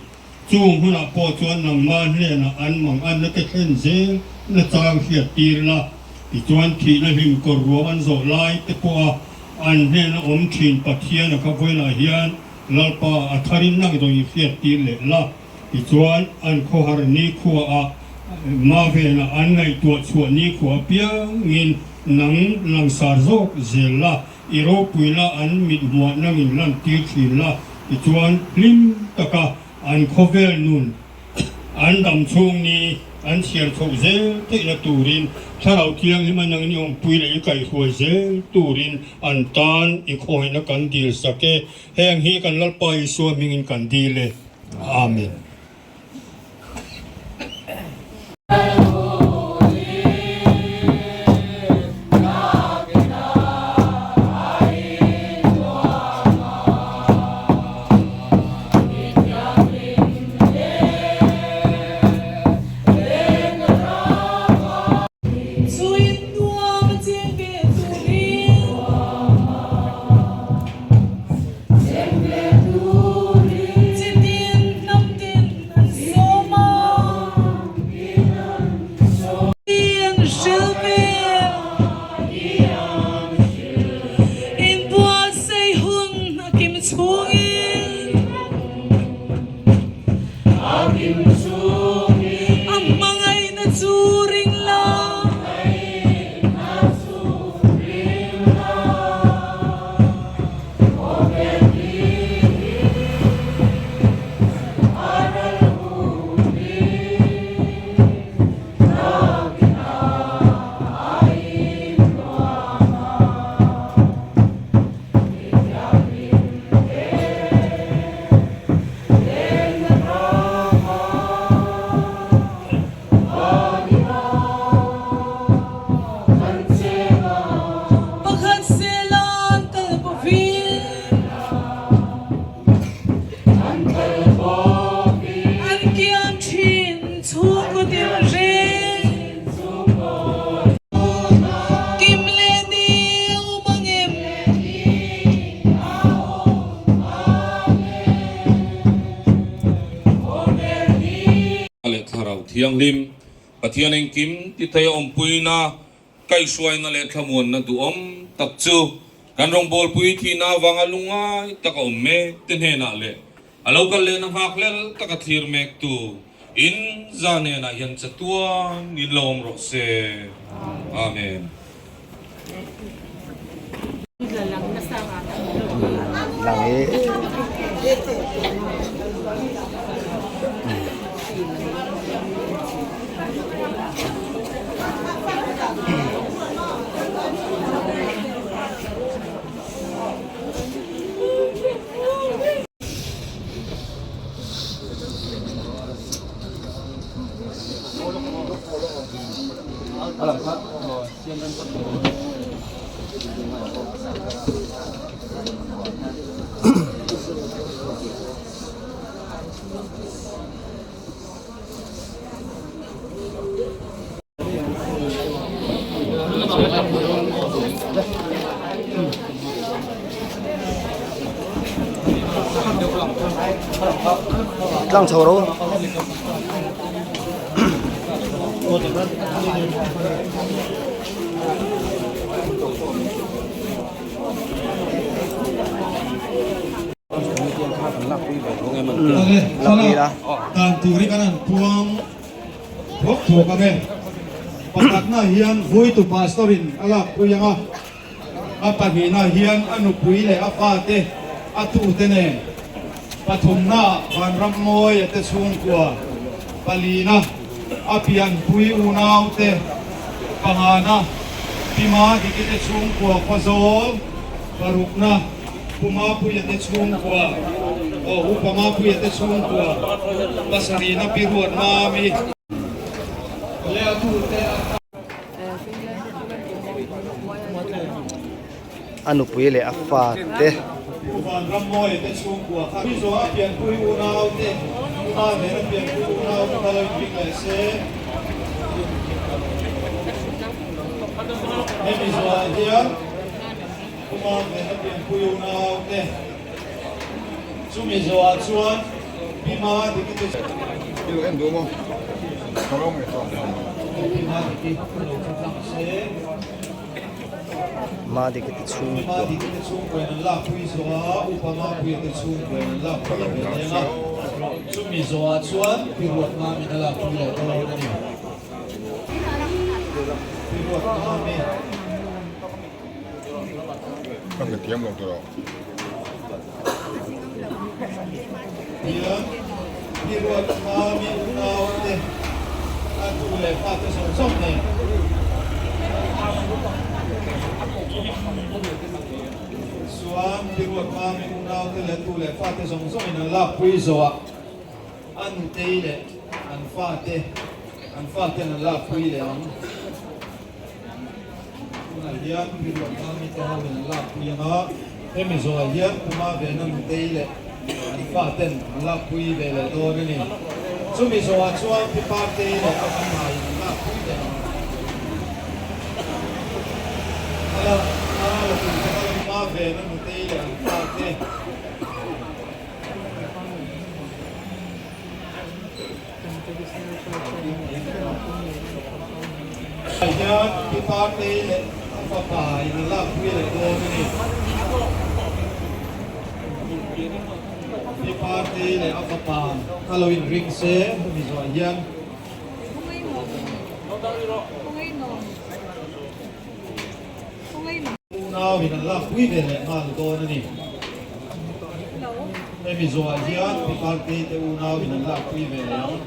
Chung hunah pawh chuan nangmah hnenah an mang anna te thlen zel na chang hriat tir la, tichuan thihna hlim kawr ruam an zawh lai te pawha an hnena awm thin Pathian a kha vawiinah hian Lalpa a tharin nang zawng i hriat tir leh la, tichuan an khawhar nikhuaah Mavenah an ngaihtuah chhuah nikhua apiangin nang langsar zawk zel la. I ropui la, an mit hmuah nangin lan tir thin la, tichuan hlim taka an khawvel nun an dam chhung ni an chhiar chhoh zel theihna turin Thlarau Thianghlim a nangni awmpui leh i kaihhruai zel turin an tan i khawnghaihna kan dil sak e. Heng hi kan Lalpa Isua hmingin kan dil e. Amen. Chuin nuam a cheng ve turin. Chitin hnam tin an sawm a. An hril ve. Inbuatsaih hun a kim chhungin. A hmangaihna chu ring la. Pakhat sela an kal bawkin an kiam thin chhungkaw tinreng kim leh ni a awm ang em? Leh Thlarau Thianghlim. Pathian engkim ti thei a awmpuina, kaihhruaina leh thlamuanna duhawm tak chu kan rawngbawlpui thihna avanga lungngai taka awm mek te hnenah leh a lo kal lehna nghakhlel taka thlir mektu in za hnenah hian chatuan in lo awm rawh se. Amen. Lang hi Tlang chho ro. Dan tur hi kan han puang thuak thuak ang e. Pakhatna hian Vuitu Pastor in a lakpui ang a, a pahnihna hian a nupui leh a fate a tute nen, pathumna Vanrammawi a te chhungkua, palina a pianpui unaute, pangana Pima Dikite chhungkua Khawzawl, parukna Pu Mapuia te chhungkua, aw Upa Mapuia te chhungkua, pasarihna Pi Ruat Mami. A nupui leh a fa te. Pu Vanrammawia te chhungkua kha mi zawh a pianpui unau te, pa nen a pianpui unau te kha lo inring leh se. Hemi zawhah hian Pu Mamven a pianpui unau te, chumi zawhah chuan Pi Ma Diki te. Pi Ma Diki lo thu tlang se. Ma Diki te chhungkua. Pi Ma Diki te chhungkua in an lakpui zawh a, Upa Mapuia te chhungkua in an lakpui ve leng a. Chumi zawhah chuan Pi Ruatmamin a lakpui leh dawn a ni. Pi Ruatmami. Hian Pi Ruatmami unaute a tu leh fate zawng zawng nen chuan Pi Ruatmami unaute leh tu leh fate zawng zawngin an lakpui zawhah a nutei leh an fate an faten an lakpui leh ang. Tunah hian Pi Ruatmami te ho in an lakpui ang a, hemi zawhah hian Puma Vena nutei leh an fa ten an lakpui ve leh dawn a ni. Chumi zawhah chuan Pi Partei leh a fapa in an lakpui leh ang. A la a la tu te kha Puma Vena nutei leh an fa te. Hian pi Partei leh a fapa in a lakpui leh dawn a ni. Pi Partei leh a fapa a lo inring se hemi zawh hian. Unau in an lakpui ve leh nghal dawn a ni. Hemi zawhah hian Pi Partei te unau in an lakpui ve leh ang.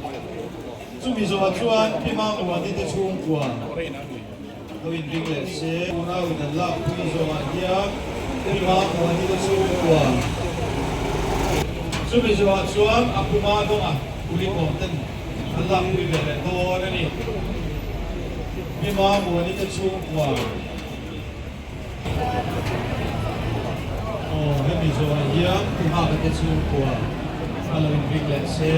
Chumi zawhah chuan Pi Mangluani te chhungkua lo inring leh se. Unau in an lakpui zawhah hian Pi Mangluani te chhungkua. Chumi zawhah chuan a Pu Madawnga Kulikawm ten an lakpui ve leh dawn a ni. Pi Mamuani te chhungkua. Aw hemi zawhah hian Pu Nghaka te chhungkua a lo inring leh se.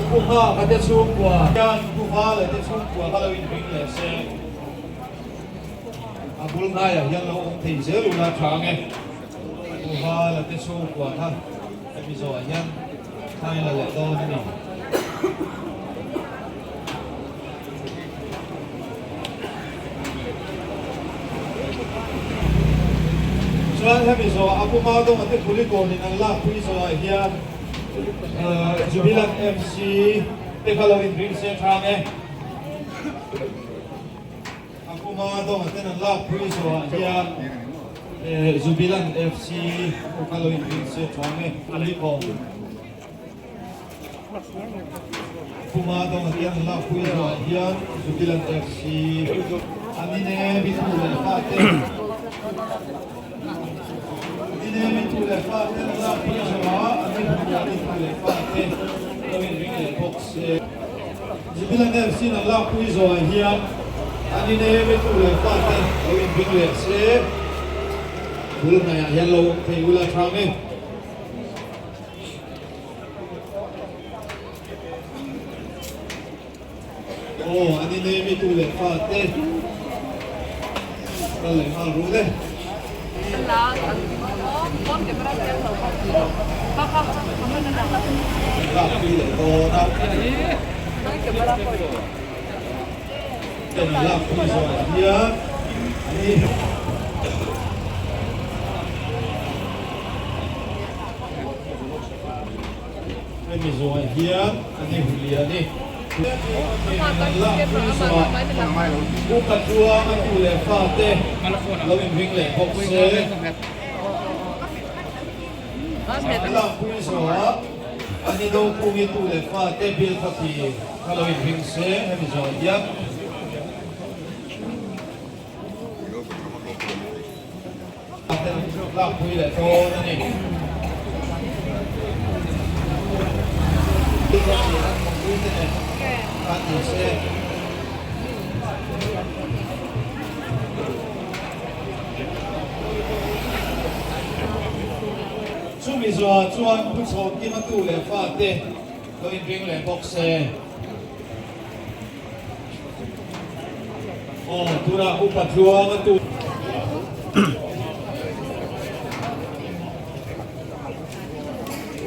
Pu Nghaka te chhungkua hian Pu Vala te chhungkua kha lo inring leh se. A bul hnaiah hian lo awm thei zel ula tha ang e. Pu Vala te chhungkua kha hemi zawhah hian thlai la leh dawn a ni. Chuan hemi zawh a Pu Maudawng a te Kulikawn in an lak pui zawh ah hian Jubilant MC te kha lo inring se thang e. A Pu Maudawng a ten an lak pui zawh ah hian Jubilant FC te kha lo inring se thang e. Kulikawn. Puma dawng hian an lakpui zawhah hian Jubilant FC an ine mi tu leh fate ine mi tu leh fate an lakpui zawhah an in hmuh an tu leh fate lo inring leh bawk se. Jubilant FC an lakpui zawhah hian an ine mi tu leh fate lo inring leh se. Bul hnaihah hian lo awm thei ula tha ang e. Aw an inei mi tu leh fa te kal leh nghal ru le. Lak pui leh dawn a. Ten a lak pui zawh hian an in. Hemi zawhah hian an i hmu lian i Upa Tluang a tu leh fate lo inring leh bawk se. An lakpui zawhah an i dopung i tu leh fate bill khapi kha lo inring se hemi zawhah hian. Lakpui leh dawn a ni. Chumi zawhah chuan Pu Chhawnkima tu leh fate lo inring leh bawk se. Aw tunah upa tluang a tu.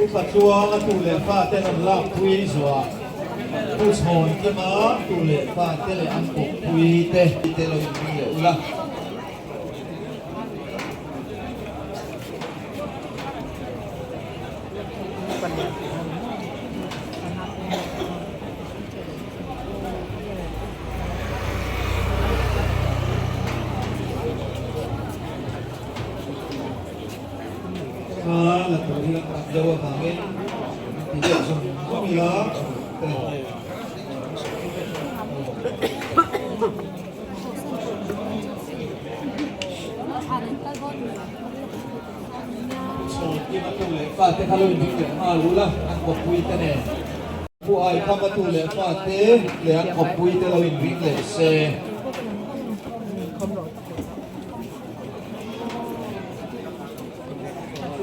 Upa tluang a tu leh fa ten an lak pui zuah Pu Chhawn Kima tu leh fa te leh an kawp pui te te lo inring leh ula. Kha la tur hi a tam deuh avangin ti deuh zawng zawng ila Chhawrkim a tu leh fate kha lo inring leh nghal ula an kawppui te nen. Pu Aikham a tu leh fate leh an kawppui te lo inring leh se.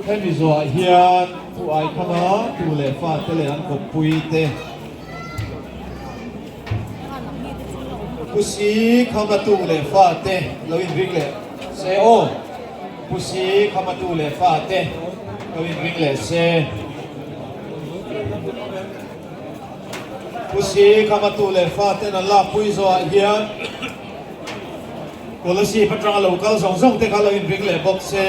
Hemi zawhah hian Pu Aikham a tu leh fate leh an kawppui te. Pu Si Kham a tu leh fate lo inring leh se aw. Pu Si Kham a tu leh fate lo inring leh se. Pu Si Kham a tu leh faten an lakpui zawhah hian Kolasib atanga lo kal zawng zawng te kha lo inring leh bawk se.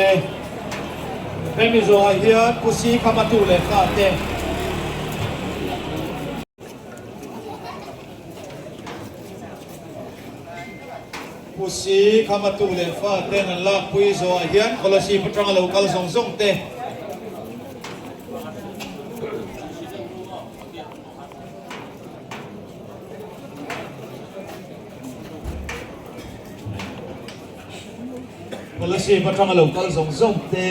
Hemi zawhah hian Pu Si Kham a tu leh fate. Pu Si Khamatu leh fa ten an lakpui zawhah hian Kolasib atanga lo kal zawng zawng te Kolasib atanga lo kal zawng zawng te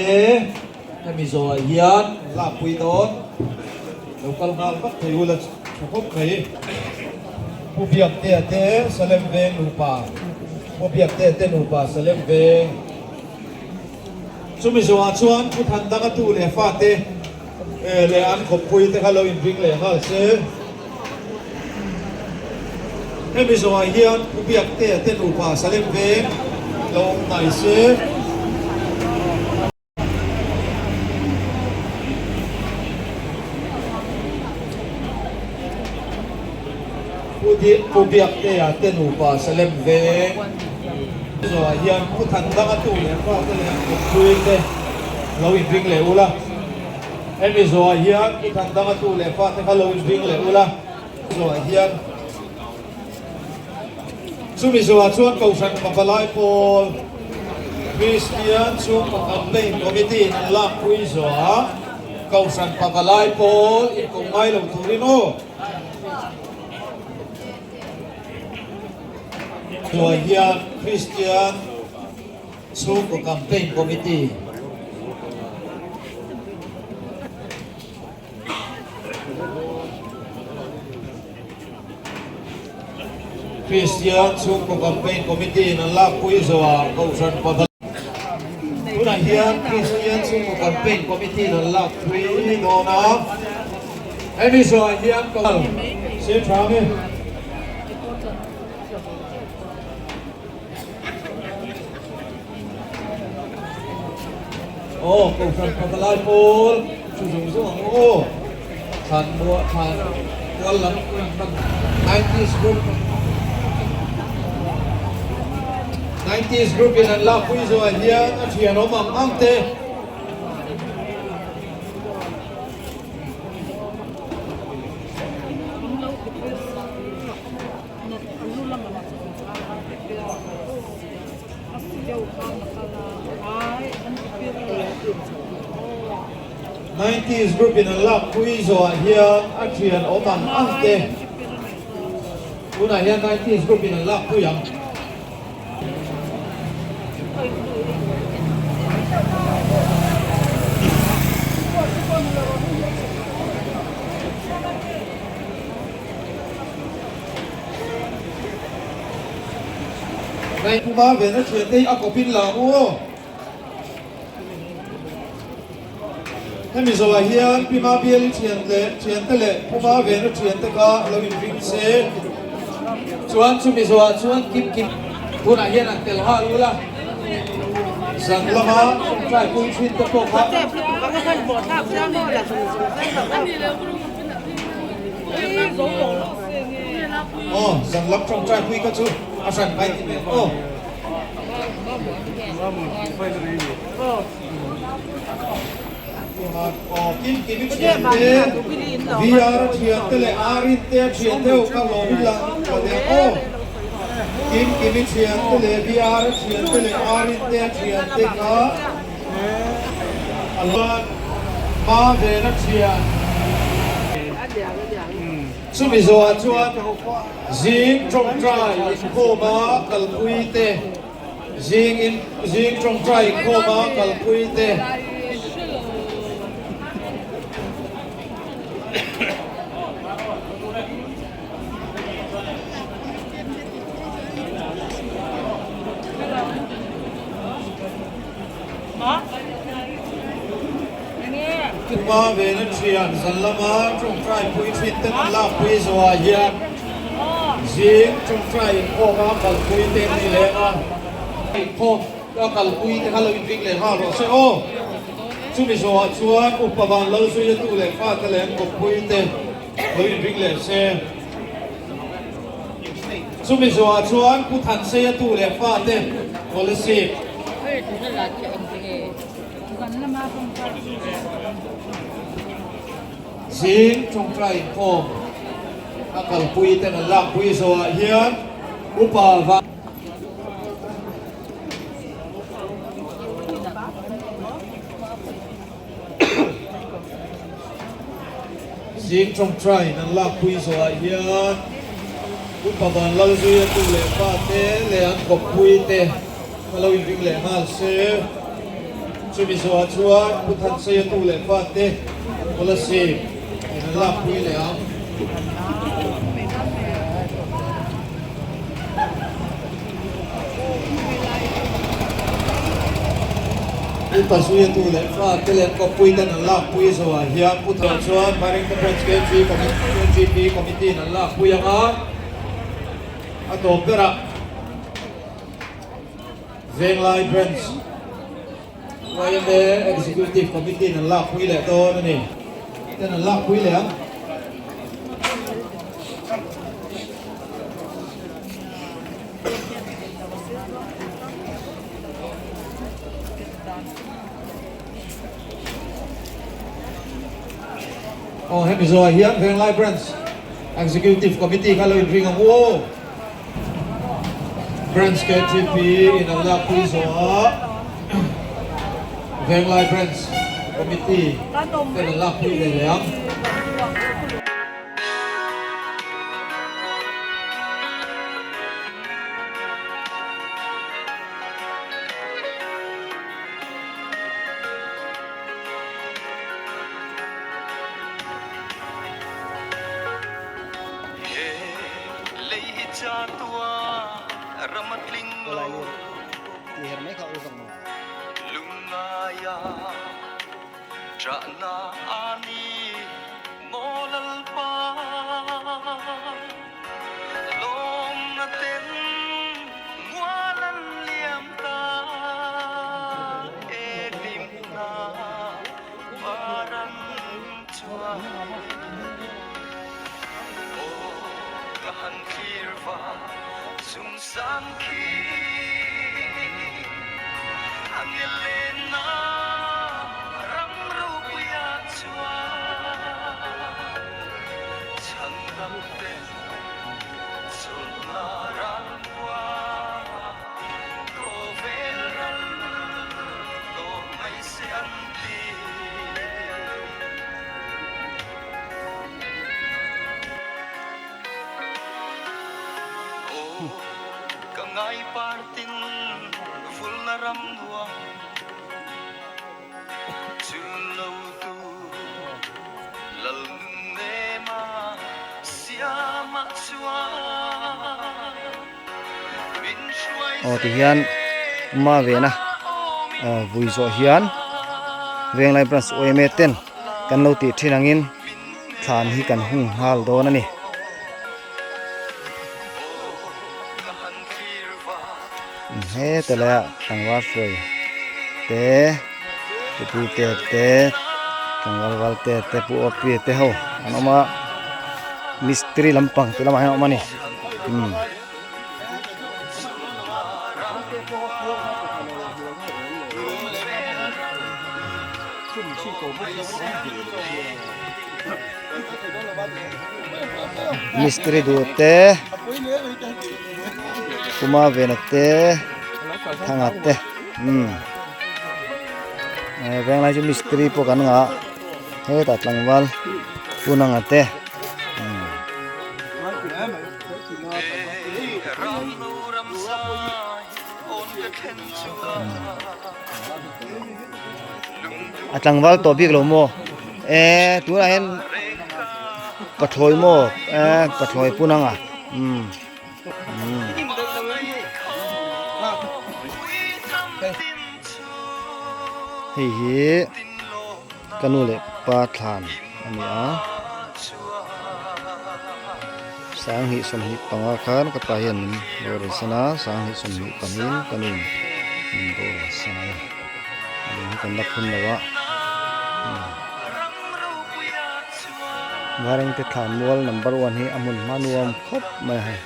hemi zawhah hian an lakpui dawn. Lo kal nghal vak thei ula tha khawp mai. Pu Biaktea te Salem Veng nupa Pu Biaktea te nupa Salem Veng. Chumi zawhah chuan Pu Thandanga tu leh fate leh an khawppui te kha lo inring leh nghal se. Hemi zawhah hian Pu Biaktea te nupa Salem Veng lo awm hnai se. Pu Biaktea te nupa Salem Veng zawhah hian Pu Thandanga tu leh fate leh kawppui te lo inring leh ula. Hemi zawhah hian Pu Thandanga tu leh fate kha lo inring leh ula. Zawhah hian chumi zawhah chuan Kohhran Pavalai Pawl Kristian Chhungkaw Campaign Committee in an lakpui zawhah Kohhran Pavalai Pawl inkoh ngai lo turin aw. Hnuai hian Kristian Chhungkaw Campaign Committee Kristian Chhungkaw Campaign Committee in an lakpui zawhah Kohhran Pavalai Tunah hian Kristian Chhungkaw Campaign Committee in an lakpui dawn a. Hemi zawhah hian kal se tha nge? Aw, Kohhran Pavalai pawl chu zawng zawng ang u aw. Thlan muah thlan kual lam 90s group 90s group in an lakpui zawhah hian a thianawm ang ang te. Nineties group in an lak pui zawhah hian a thian awm ang ang te tunah hian nineties group in an lak pui ang. Puma vena thiante hi a kawpin la ang u aw. Hemi zawhah hian Pima Biali thian leh thiante leh Puma vena thiante kha lo inring se. Chuan chumi zawhah chuan kim kim tunah hian an tel nghal ula. Zan lama tawngtai pui thin te pawh kha. Aw, zan lam tawngtai pui kha chu a hran ngai ti mai aw. Aw, kim kim i thian te, VR a thian te leh Arin te a thian deuh kha lawm ila ka leh aw. Kim kim i thian te leh VR a thian te leh Arin te a thian te kha a lawm hma ve na thian. Chumi zawhah chuan zing tawngtai inkhawma kalpui te, zing in zing tawngtai inkhawma kalpui te, Tuma vena thian zan lama tawngtai pui thin ten an lakpui zawhah hian zing tawngtai inkhawm a kalpui te an ni leng a. Inkhawm a kalpui te kha lo inring leh nghal rawh se aw. Chumi zawhah chuan Upa Van Lalzuia tu leh fate leh an kawppui te lo inring leh se. Chumi zawhah chuan Pu Thanseia tu leh fate Policy. Zing tawngtai inkhawm a kalpui ten an lakpui zawhah hian Upa Van. Zing tawngtai an lakpui zawhah hian Upa Van Lalzuia tu leh fate leh an kawppui te a lo inring leh nghal se. Chumi zawhah chuan Pu Thanseia tu leh fate Kolasib in an lakpui leh ang. Upa zuia tu leh fa te leh kawppui ten an lakpui zawhah hian Pu Thawh chuan Barrington Branch KG KGP Committee in an lakpui ang a, a tawp berah Venglai Branch YMA Executive Committee in an lakpui leh dawn a ni. Ten an lakpui leh ang. Aw hemi zawhah hian Venglai Branch Executive Committee kha lo inring ang u aw. Branch KTP in an lakpui zawhah Venglai Branch Committee ten an lakpui ve leh ang. Aw tihian ma vena vui zawh hian Venglai Branch yma ten kan lo tih thin angin thlan hi kan hung nghal dawn a ni. Heta laiah tlangval hruai te tupui te te tlangval val te te pu api te ho an awm a mistiri lampang ti lamah hian an awm a ni umm. Mistiri duh te Puma vena te Thanga te umm venglai chu mistiri pawh kan ngah hetah tlangval Punanga te umm. A tlangval tawh bik lo maw eh tunah hian pathlawi maw eh pathlawi pun ang a umm umm hei hi ka nu leh pa thlan a ni a 2025 khan ka pa hian min boral san a 2025 in ka nu in min boral san a ni a lung hi kan la phun lo a Varengte thlan mual number one hi a hmun hma nuam khawp mai a hei.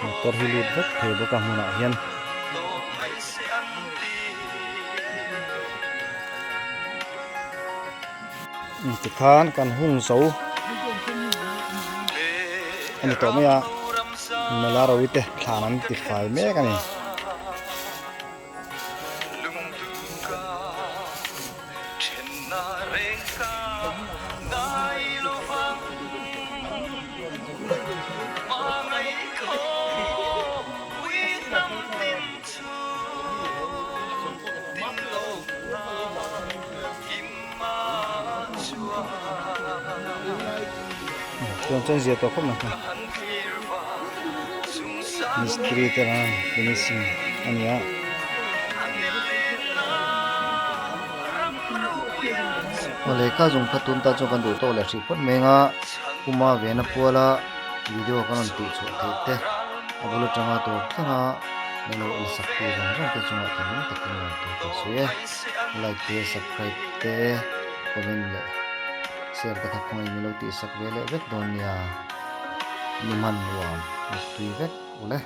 Motor hi lut vek thei bawk a hmunah hian. Tikhan kan hung zo a ni tawh mai a nula ro te thlan an ti fai mek a ni. Chuan chuan zia tawh khawp mai mistiri te ran finishing a ni a. Aw lehkha zawng kha tun tan chuan kan duh tawk leh hrih phawt mai ang a puma vena puala video kan rawn tih chhuah theih te a bul atanga tur thleng a min lo en sak tu zawng zawng te chungah thinlung takin rawn tur ka sawi e like te subscribe te comment leh share te kha khawngaih min lo tih sak ve leh vek dawn nia. Ni hman nuam, mittui vek ule.